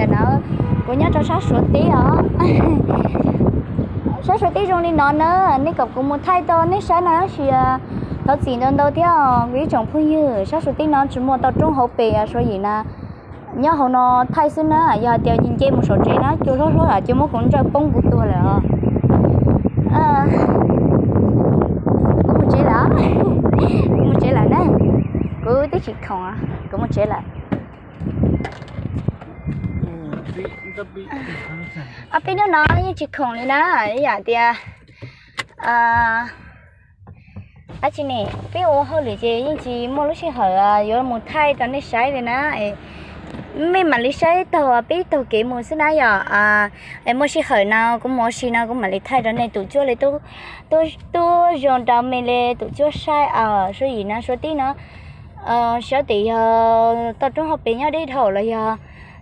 Ntawm no kuv nyob rau sab Suav teb os. Sab Suav teb zoo li no na, nej kom kuv mus thaij rau nej saib na, tab sis thov txim ntau ntau thiab os kuv ib tsoom phooj ywg. Sab Suav teb no tsis muaj toj roob hauv pes, Suav yim na, nyob hauv no thaij xwb na. Yog hais tias nce mus saum tsev na, cua hlob hlob ces muab kuv ntsawj poob kuv tuag lawm os. Kuv mus tsev lawm, kuv mus tsev lawm na, kuv twb tsis khoom, kuv mus tsev lawm. Ob peb hnub no yeej tsis khoom li na, ib yam tias dab tsi ne, peb ua hauj lwm ces yeej tsis muaj lub sij hawm yuav mus thaij rau nej saib li na. Mej mam li saib taug peb taug kev mus xwb na yom. Es muaj sij hawm no kuv mus ua si no kuv mam li thaij rau nej tus cuab li, tuaj zoo rau mej li tus cuab saib. Suav yim na, Suav teb no, xyov tias yog toj roob hauv pes nyob deb dhau los yog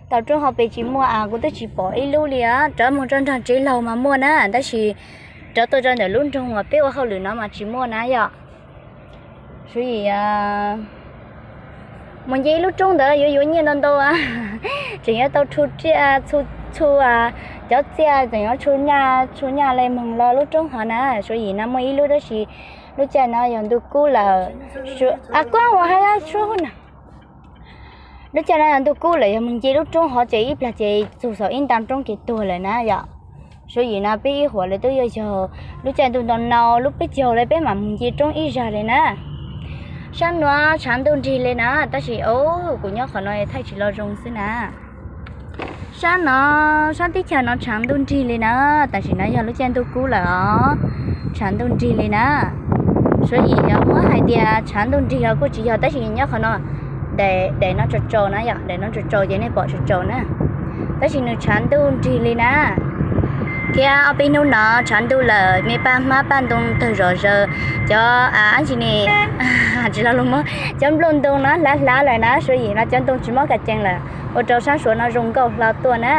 toj roob hauv pes tsis muaj, kuv twb tsis pom ib lub li. Rov mus rau nram tsev laug mas muaj na, tab sis rov tuaj rau ntawm lub nroog uas peb ua hauj lwm no mas tsis muaj na yom. Suav yim mus nce ib lub roob ntawd yuav yuav nyiaj ntau ntau, tseem yuav tau txhu, txhu, cov txiaj tseem yuav txhu nyaj, txhu nyaj li moog los lub roob hov na. Suav yim no muaj ib lub tab sis lub caij no yog ntuj kub lawm. Kuv ua hais suab na, lub caij no yog ntuj kub lawm, yog mus nce lub roob hov ces ib plag ces txug saum ib nta roob ces tuag lawm na yom. Suav yim no peb ib huam li twb yuav yog lub caij ntuj ntoo no lub peb caug li peb mam mus nce roob ib zag li na. Sab nuav tshav ntuj nrig li na, tab sis kuv nyob qhov no thaij tsis los zoo xwb na. Sab no, sab teb chaws no tshav ntuj nrig li na, tam sim no yog lub caij ntuj kub lawm os, tshav ntuj nrig li na. Suav yim yog muab hais tias tshav ntuj nrig los kuj tsis yog, tab sis nyob qhov no daim no tsaus tsaus na yom, daim no tsaus tsaus ces nej pom tsaus tsaus na. Tab sis nws tshav ntuj nrig li na. Thiab ob peb hnub no tshav ntuj lawm, me paj hmab paj ntoo tawg zom zaws, cov dab tsi ne, tsis los lus Hmoob, cov nplooj ntoo no hlav hlav lawm na, Suav yim no cov ntoo tsis mob kas cees lawm, ua rau sab Suav no zoo nkauj hlo tuaj na.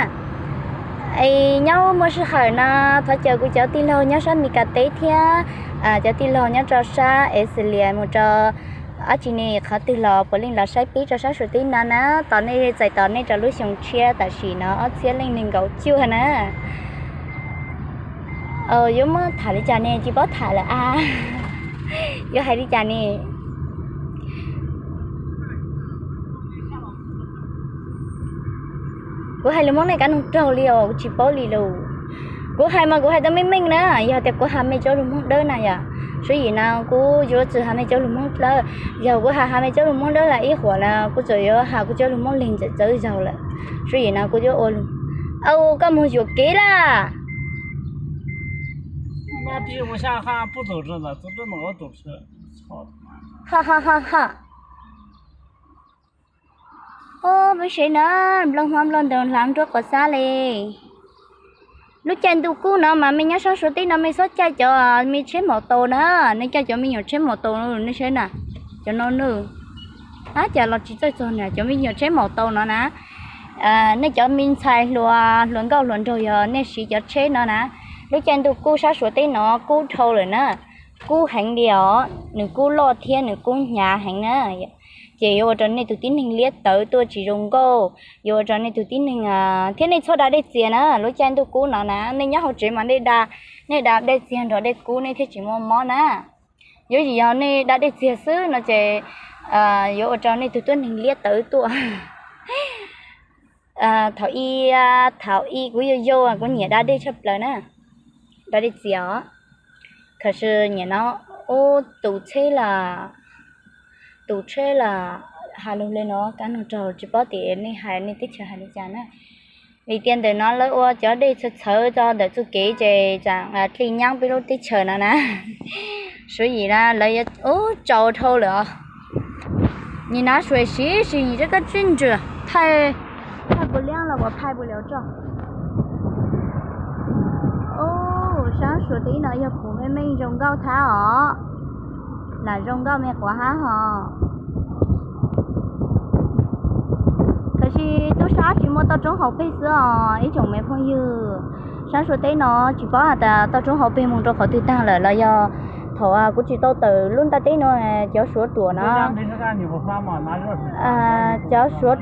Es nyob muaj sij hawm no thov caw kuv cov tij laug nyob sab Mes Kas teb thiab cov tij laug nyob rau sab Australia mus rau dab tsi ne qhov twg los puav leej los saib peb rau sab Suav teb no na, tos nej, txais tos nej rau lub xyoo tshiab tam sim no ob txhiab leej nees nkaum cuaj na. Yuav muab tham li cas ne, tsis paub tham lawm a. Yuav hais li cas ne? Kuv hais lus Hmoob nej kav noog raug li os, kuv tsis paub li lus. Kuv hais mas kuv hais tau meej meej na, yog tias kuv has mej cov lus Hmoob dawb na yom, Suav yim no kuv yuav tsis has mej cov lus Hmoob dawb. Yog kuv has has mej cov lus Hmoob dawb lawm ib huam no kuv txawm yuav has kuv cov lus Hmoob leeg txawv txawv zaug lawm. Suav yim no kuv yuav ua lus, au, koj mus yuam kev lawm. Ha ha ha ha. Ob peb sev na, nplooj hmab nplooj ntoo hlav nruab quav xab li. Lub caij ntuj kub no mas mej nyob sab Suav teb no mej txhob caij cov me tsheb maus taus na, nej caij cov me nyuam tsheb maus taus nej saib na, cov no na. Ab, cas los tsis txawj txog na, cov me nyuam tsheb maus taus no na. Nej cov me ntxhais hluas, hluas nkauj hluas nraug yog nej siv cov tsheb no na, lub caij ntuj kub sab Suav teb no kub dhau lawm na, kub heev li os, nws kub loj thiab nws kub hnyav heev na. Ces yuav ua rau nej tus tib neeg liab tawv tuaj tsis zoo nkauj, yuav ua rau nej tus tib neeg, thiab nej txhob da dej txias na, lub caij ntuj kub no na, nej nyob hauv tsev mas nej da, nej da dej txias nrog dej kub nej thiaj tsis muaj mob na. Yuav tsis yog nej da dej txias xwb no ces yuav ua rau nej tus tib neeg liab tawv tuaj. Thaum i, thaum i kuv yau yau kuv nyiam da dej tshaj plaws na, da dej txias os. Kha si nyiam no, ub, tus tsheb los, tus tsheb los, has lug li no kav nug raug tsis paub tias nej hais nej teb chaws hais li cas na. Vim tias ntawm no lawv ua cov dej txhawv txhawv tso ntawm txuj kev ces tseem dlej nyab peb lub teb chaws no na. Suav yim na lawv yuav, ub, tsaus dhau lawm os. Nim no suav siv sis nim tseeb koj tsib ntsws thaij, thaij puas liab los puas thaij puas liab tso. Ub, sab Suav teb no yog kuv meej meej zoo nkauj thab os. Lam zoo nkauj me quav hab hos. Tab sis tub sab tsis muaj toj roob hauv pes xwb os ib tsoom me phooj ywg. Sab Suav teb no tsis paub has tas toj roob hauv pes mus rau qhov twg tag lawm los yog thaum kuv tsis tau tawm lub ntaj teb no, cov Suav ruam no, cov Suav